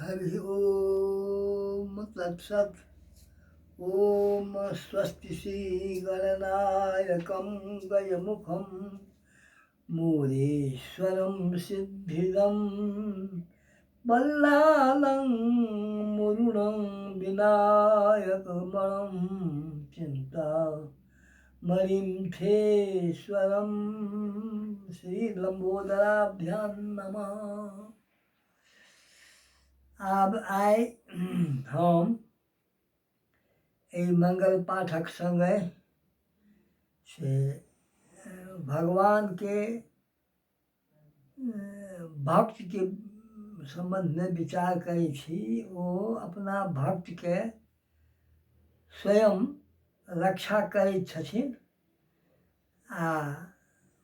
हरि ओम तत्सत। ओम स्वस्ति श्री गणनायकं गजमुखं मूरेश्वरं सिद्धिदं बल्लालं मुरुणं विनायकमणं चिन्ता मणिंथेश्वरं श्रीलम्बोदराभ्यां नमः। आब आइ हम एहि मंगल पाठक सङ्गे से भगवानके भक्तके सम्बन्धमे विचार करै छी। ओ अपना भक्तके स्वयं रक्षा करै छथिन आ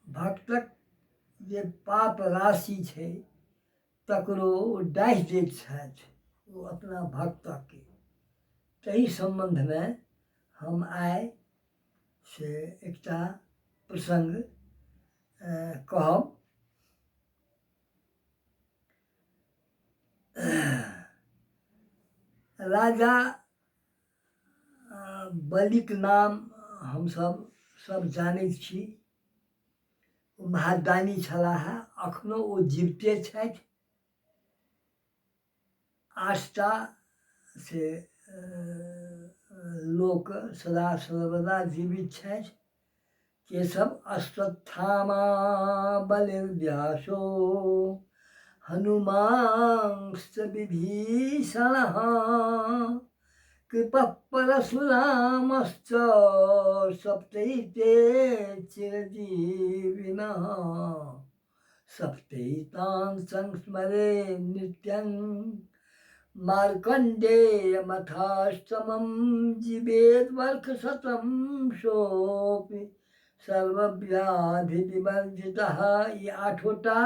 भक्तक जे पाप राशि छै तकरो ओ डाहि दैत छथि ओ अपना भक्तके। ताहि सम्बन्धमे हम आइ से एकटा प्रसङ्ग कहब। राजा बलिक नाम हमसभ सब जानैत छी। ओ महादानी छलाह, अखनो ओ जीविते छथि। आठटा से लोक सदा सर्वदा जीवित छथि। के सब? अश्वत्थामा बलिर्व्यासो हनुमांश्च विभीषणः कृपः परशुरामश्च सप्तैते चिरजीविनः सप्तैतान् संस्मरे नित्यं मार्कण्डेयमथाष्टमं जीवेद्वर्षशतं सोऽपि सर्वव्याधिविवर्जितः। ई आठोटा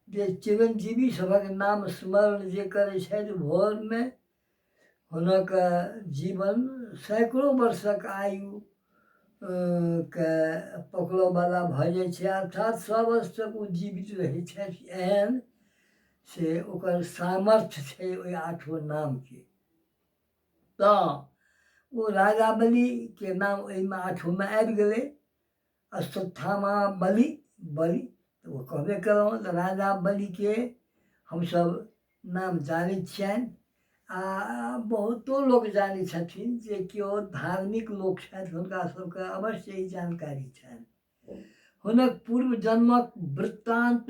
जे चिरंजीवी सभक नाम स्मरण जे करै छथि भोरमे, हुनक जीवन सैकड़ो वर्षक आयु के पकड़ऽवला भऽ जाइ छै, अर्थात 100 वर्ष तक ओ जीवित रहै छथि। एहन से ओकर सामर्थ्य छै ओहि आठो नामके। तऽ ओ राजा बलिके नाम ओहिमे आठोमे आबि गेलै, अश्वत्थामा बलि बलि तऽ ओ कहबे केलहुँ। तऽ राजा बलिके हमसभ नाम जानै छियनि आ बहुतो लोक जानै छथिन। जे केओ धार्मिक लोक छथि हुनका सभके अवश्य ई जानकारी छनि। हुनक पूर्व जन्मक वृत्तान्त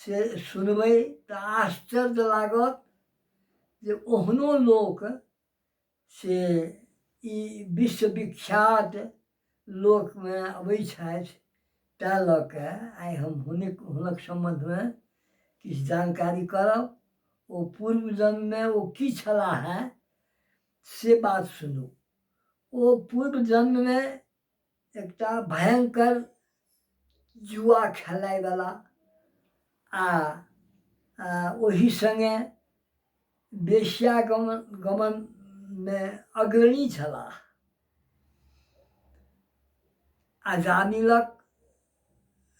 से सुनबै तऽ आश्चर्य लागत जे ओहनो लोक से ई विश्वविख्यात लोकमे अबै छथि। तैँ लऽ कऽ आइ हम हुनक सम्बन्धमे किछु जानकारी करब। ओ पूर्व जन्ममे ओ की छलाह हेँ से बात सुनू। ओ पूर्व जन्ममे एकटा भयङ्कर जुआ खेलाइवला आ ओहि सङ्गे वेश्यागमन गमनमे अग्रणी छलाह। अजामिलक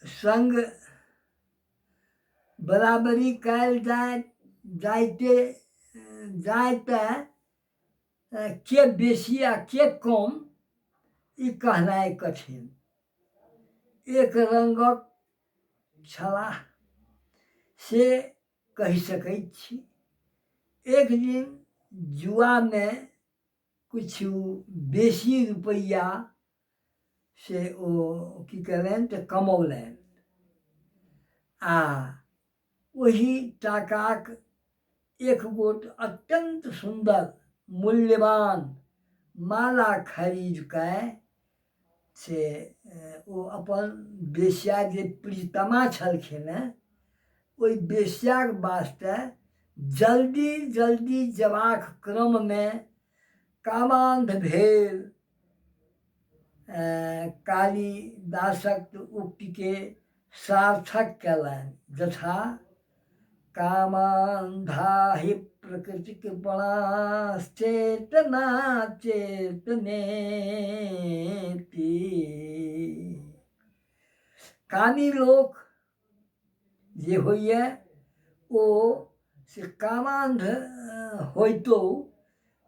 सङ्ग बराबरी कयल जाय जाइते जाय तऽ के बेसी आ के कम ई कहनाइ कठिन। एक रङ्गक छलाह से कहि सकैत छी। एक दिन जुआमे किछु बेसी रुपैआ से ओ की कयलनि तऽ कमौलनि आ ओहि टाकाक एक गोट अत्यन्त सुन्दर मूल्यवान माला खरीद कए से ओ अपन वेश्या जे प्रीतमा छलखिन हेँ ओहि वेश्याक वास्ते जल्दी जल्दी जयबाक क्रममे कामान्ध भेल कालिदासक उक्तिके सार्थक कयलनि, यथा कामान्धा हि प्रकृतिकृपणाश्चेतना चेतनेति। कामी लोक जे होइए ओ से कामान्ध होइतो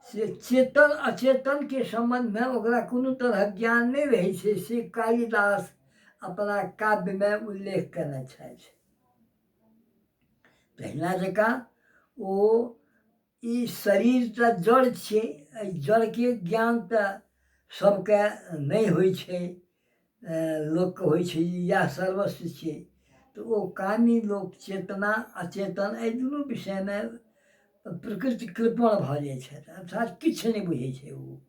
से चेतन अचेतनके सम्बन्धमे ओकरा कोनो तरहक ज्ञान नहि रहै छै, से कालिदास अपना काव्यमे उल्लेख कयने छथि। तहिना जकाँ ओ ई शरीर तऽ जड़ छियै, एहि जड़के ज्ञान तऽ सभके नहि होइ छै। लोकके होइ छै जे इएह सर्वस्व छियै, तऽ ओ कामी लोक चेतना अचेतन एहि दुनू विषयमे प्रकृति कृपण भऽ जाइ छथि, अर्थात किछु नहि बुझै छै ओ।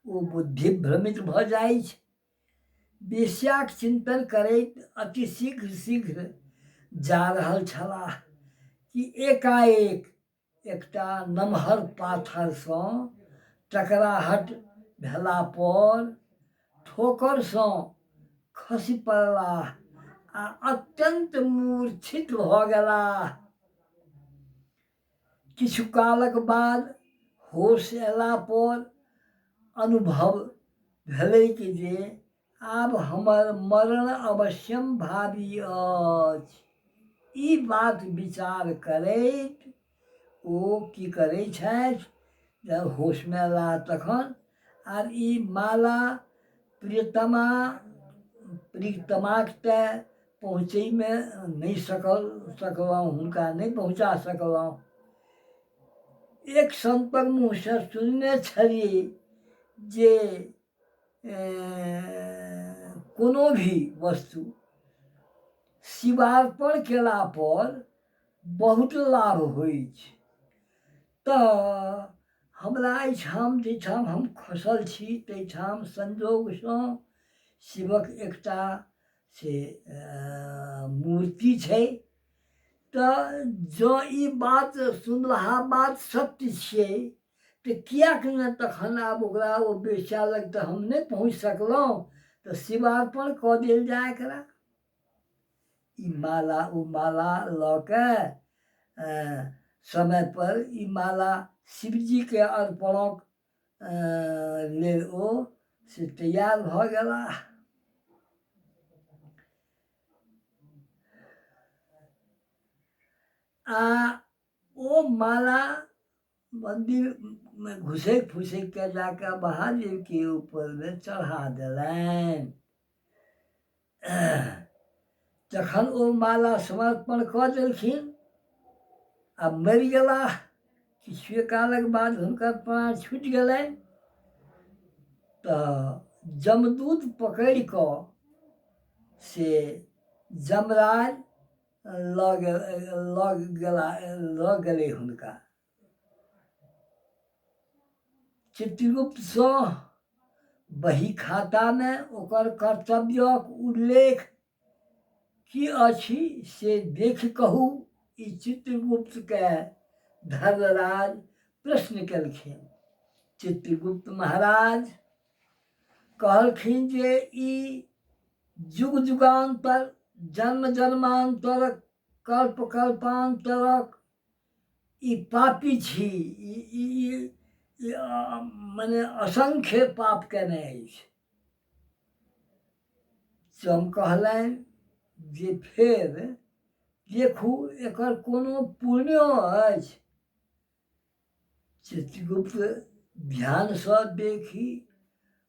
ओ बुद्धि भ्रमित भऽ जाइ छै। वेश्याक चिन्तन करैत अति शीघ्र शीघ्र जा रहल छलाह कि एकाएक एकटा नमहर पाथरसँ टकराहट भेलापर ठोकरसँ खसि पड़लाह आ अत्यन्त मूर्छित भऽ गेलाह। किछु कालक बाद होश अयलापर अनुभव भेलैक जे आब हमर मरण अवश्यंभावी अछि। ई बात विचार करैत ओ की करै छथि, जब होशमे अयलाह तखन आब ई माला प्रियतमा प्रियतमाक तऽ पहुँचैमे नहि सकलहुँ, हुनका नहि पहुँचा सकलहुँ। एक सन्तक मुँहसँ सुनने छलियै जे कोनो भी वस्तु शिवार्पण कयलापर बहुत लाभ होइ छै। तऽ हमरा एहिठाम जाहिठाम हम खसल छी ताहिठाम संयोगसँ शिवक एकटा से मूर्ति छै। तऽ जँ ई बात सुनलहा बात सत्य छियै तऽ किएक ने तखन आब ओकरा ओ बेस्या लग तऽ हम नहि पहुँच सकलहुँ, तऽ शिवार्पण कऽ देल जाय एकरा। ई माला ओ माला लऽ कऽ समयपर ई माला शिवजीके अर्पणक लेल ओ से तैयार भऽ गेलाह। आ ओ माला मन्दिरमे घुसकि फुसकि कऽ जा कऽ महादेवके ऊपरमे चढ़ा देलनि। जखन ओ माला समर्पण कऽ देलखिन आ मरि गेलाह, किछुए कालक बाद हुनकर प्राण छुटि गेलनि। तऽ जमदूत पकड़ि कऽ से जमराज लऽ गेल लऽ गेला लऽ गेलै हुनका। चित्रगुप्तसँ बही खातामे ओकर कर्तव्यक उल्लेख की अछि से देखि कहू, ई चित्रगुप्तके धर्मराज प्रश्न केलखिन। चित्रगुप्त महाराज कहलखिन जे ई युग युगान्तर, जन्म जन्मान्तरक, कल्प कल्पान्तरक ई पापी छी, ई मने असंख्य पाप केने अछि। से हम कहलनि जे फेर देखू एकर कोनो पुण्यो अछि। चित्रगुप्त ध्यानसँ देखी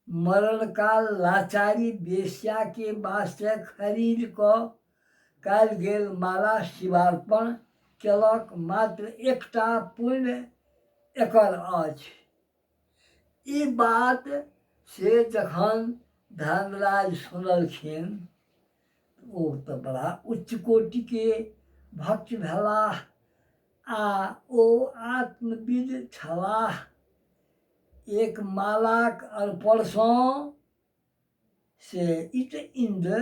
मरणकाल लाचारी वेश्याके वास्ते खरीद कऽ कयल गेल माला शिवार्पण केलक, मात्र एकटा पुण्य एकर अछि। ई बात से जखन धर्मराज सुनलखिन ओ तऽ बड़ा उच्च कोटिके भक्त भेलाह आ ओ आत्मविद छलाह। एक मालाक अर्पणसँ से ई तऽ इन्द्र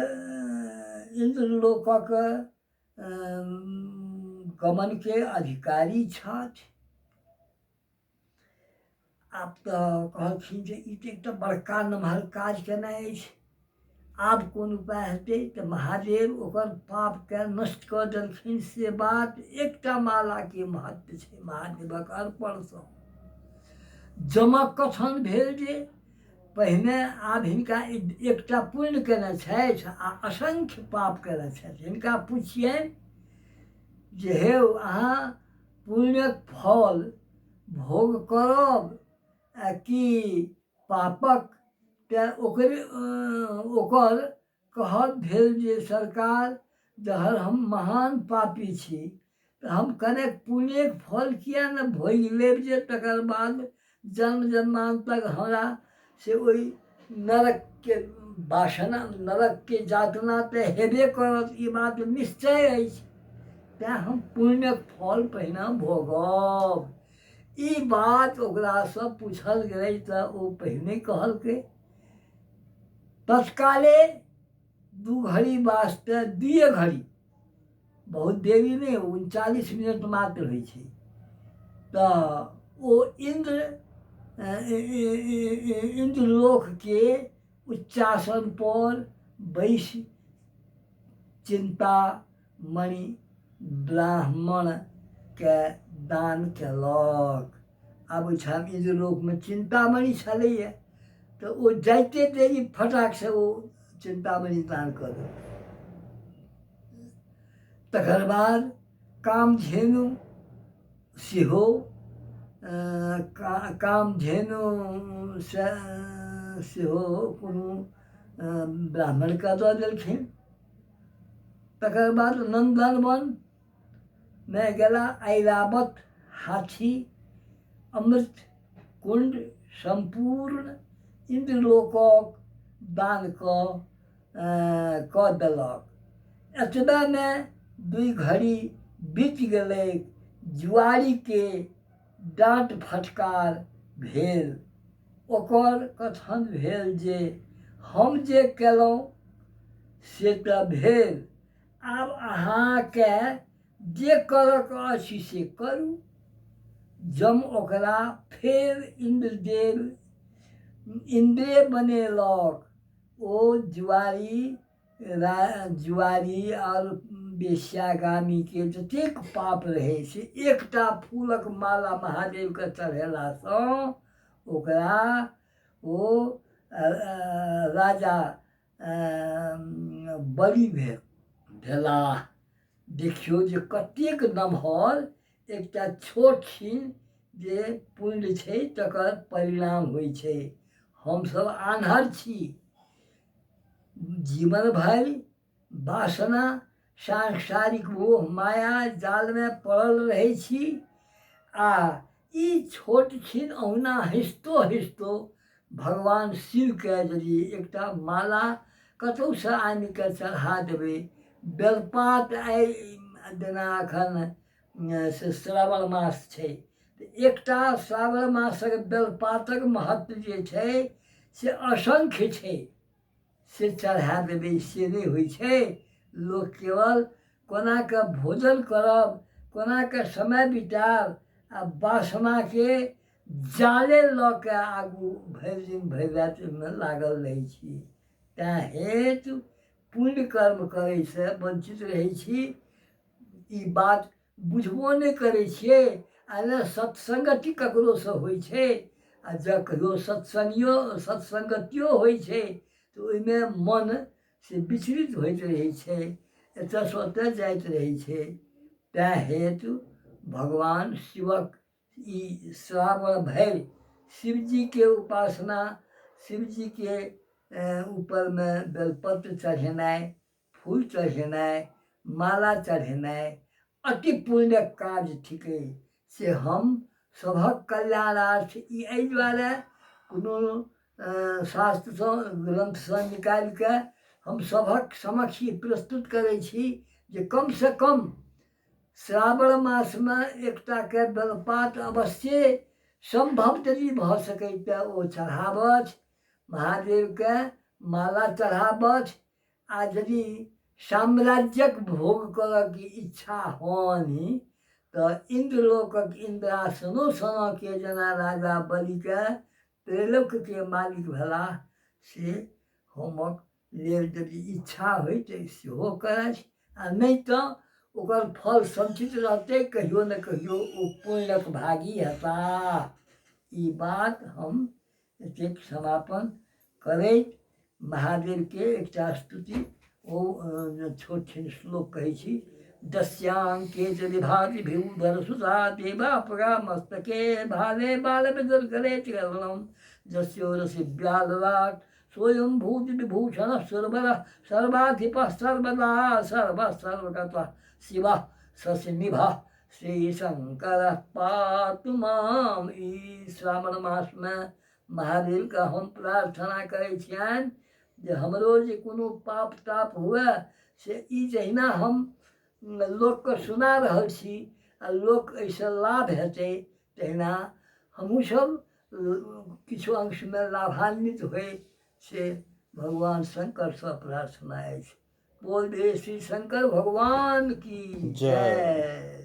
इन्द्रलोकक गमनके अधिकारी छथि। आब तऽ कहलखिन जे ई तऽ एकटा बड़का नमहर काज केनाइ अछि, आब कोन उपाय हेतै? तऽ महादेव ओकर पापके नष्ट कऽ देलखिन। से बात एकटा मालाके महत्व छै महादेवक अर्पणसँ। जमक कथन भेल जे पहिने आब हिनका एकटा पुण्य केने छथि आ असंख्य पाप केने छथि। हिनका पुछियनि जे हे अहाँ पुण्यक फल भोग करब आ कि पापक। तेँ ओकरे ओकर कहब भेल जे सरकार, जहन हम महान पापी छी तऽ हम कनेक पुण्यक फल किए ने भोगि लेब जे तकर बाद जन्म जन्मान्तक हमरा से ओहि नरकके वासना, नरकके यातना तऽ हेबे करत, ई बात निश्चय अछि। तेँ हम पुण्यक फल पहिने भोगब। ई बात ओकरासँ पूछल गेलै तऽ ओ पहिने कहलकै। तत्काले दू घड़ी वास्ते, दुइए घड़ी, बहुत देरी नहि, 39 मिनट मात्र होइ छै, तऽ ओ इन्द्र इन्द्रलोकके उच्चासनपर बैसि चिन्तामणि ब्राह्मणके दान केलक। आब ओहिठाम इन्द्रलोकमे चिन्तामणि छलैए, तऽ ओ जाइते देरी फटाकसँ ओ चिन्तामणि दान कऽ देलक। तकर बाद कामधेनु सेहो, कामधेनुसँ सेहो कोनो ब्राह्मणके दऽ देलखिन। तकर बाद नन्दनवनमे गेला, ऐरावत हाथी, अमृत कुण्ड सम्पूर्ण इन्द्रलोकक दान कऽ देलक। एतबेमे दुइ घड़ी बीत गेलै। जुआरीके डाँट फटकार भेल। ओकर कथन भेल जे हम जे केलहुँ से तऽ भेल, आब अहाँके जे करक अछि से करू। जम ओकरा फेर इन्द्रदेव इन्द्रे बनेलक। ओ जुआरी जुआरी आओर वेश्यागामीके जतेक पाप रहै से एकटा फूलक माला महादेवके चढ़ेलासँ ओकरा ओ राजा बलि भेलाह। देखियौ जे कतेक नमहर एकटा छोट छिन जे पुण्य छै तकर परिणाम होइ छै। हमसभ आन्हर छी, जीवन भरि वासना सांसारिक मोह माया जालमे पड़ल रहै छी, आ ई छोट छिन अहुना हँसितो हँसितो भगवान शिवके यदि एकटा माला कतहुसँ आनिकऽ चढ़ा देबै, बेलपात, आइ जेना एखन से श्रावण मास छै, तऽ एकटा श्रावण मासक बेलपातक महत्व जे छै से असंख्य छै, से चढ़ा देबै से नहि होइ छै। लोक केवल कोना कऽ भोजन करब, कोना कऽ समय बितायब आ वासनाके जाले लऽ कऽ आगू भरि दिन भरि राति ओहिमे लागल रहै छी। तैँ हेतु पुण्य कर्म करैसँ वञ्चित रहै छी। ई बात बुझबो नहि करै छियै आ ने सत्सङ्गति ककरोसँ होइ छै, आ जँ कहियो सत्सङ्गियो सत्सङ्गतियो होइ छै तऽ ओहिमे मन से विचलित होइत रहै छै, एतऽसँ ओतऽ जाइत रहै छै। तैँ हेतु भगवान शिवक ई श्रावण भरि शिवजीके उपासना, शिवजीके ऊपरमे बेलपत्र चढ़ेनाइ, फूल चढ़ेनाइ, माला चढ़ेनाइ अति पुण्यक काज थिकै। से हम सभक कल्याणार्थ ई एहि दुआरे कोनो शास्त्रसँ ग्रन्थसँ निकालिके हम सभक समक्ष ई प्रस्तुत करै छी जे कमसँ कम श्रावण मासमे एकटाके बेलपात अवश्ये सम्भव यदि भऽ सकै तऽ ओ चढ़ाबथि, महादेवके माला चढ़ाबथि। आ यदि साम्राज्यक भोग करऽके इच्छा होनि तऽ इन्द्रलोकक इन्द्रासनो सनके जेना राजा बलिके त्रैलोक्यके मालिक भेलाह से होमक लेल यदि इच्छा होइ तऽ सेहो करथि, आ नहि तऽ ओकर फल सञ्चित रहतै, कहियो ने कहियो ओ पुण्यक भागी हेताह। ई बात हम एतेक समापन करैत महादेवके एकटा स्तुति ओ छोट छिन श्लोक कहै छी। दस्यांके च विभाति विभूधरसुता देवापुरा मस्तके भाले बालविदुर्गरे चरणं जस्योरसि व्याललाट स्वयं भूति विभूषण सुरवर सर्वाधिपः सर्वदा सर्वः सर्वगतः शिवः शशिनिभः श्री शंकर पातु माम। ई श्रावण मासमे महादेवके हम प्रार्थना करै छियनि जे हमरो जे कोनो पाप ताप हुए से ई जहिना हम लोकके सुना रहल छी आ लोक एहिसँ लाभ हेतै, तहिना हमहूँसभ किछु अंशमे लाभान्वित होइ, से भगवान शंकरसँ प्रार्थना अछि। बोल दे श्री शंकर भगवान की जय।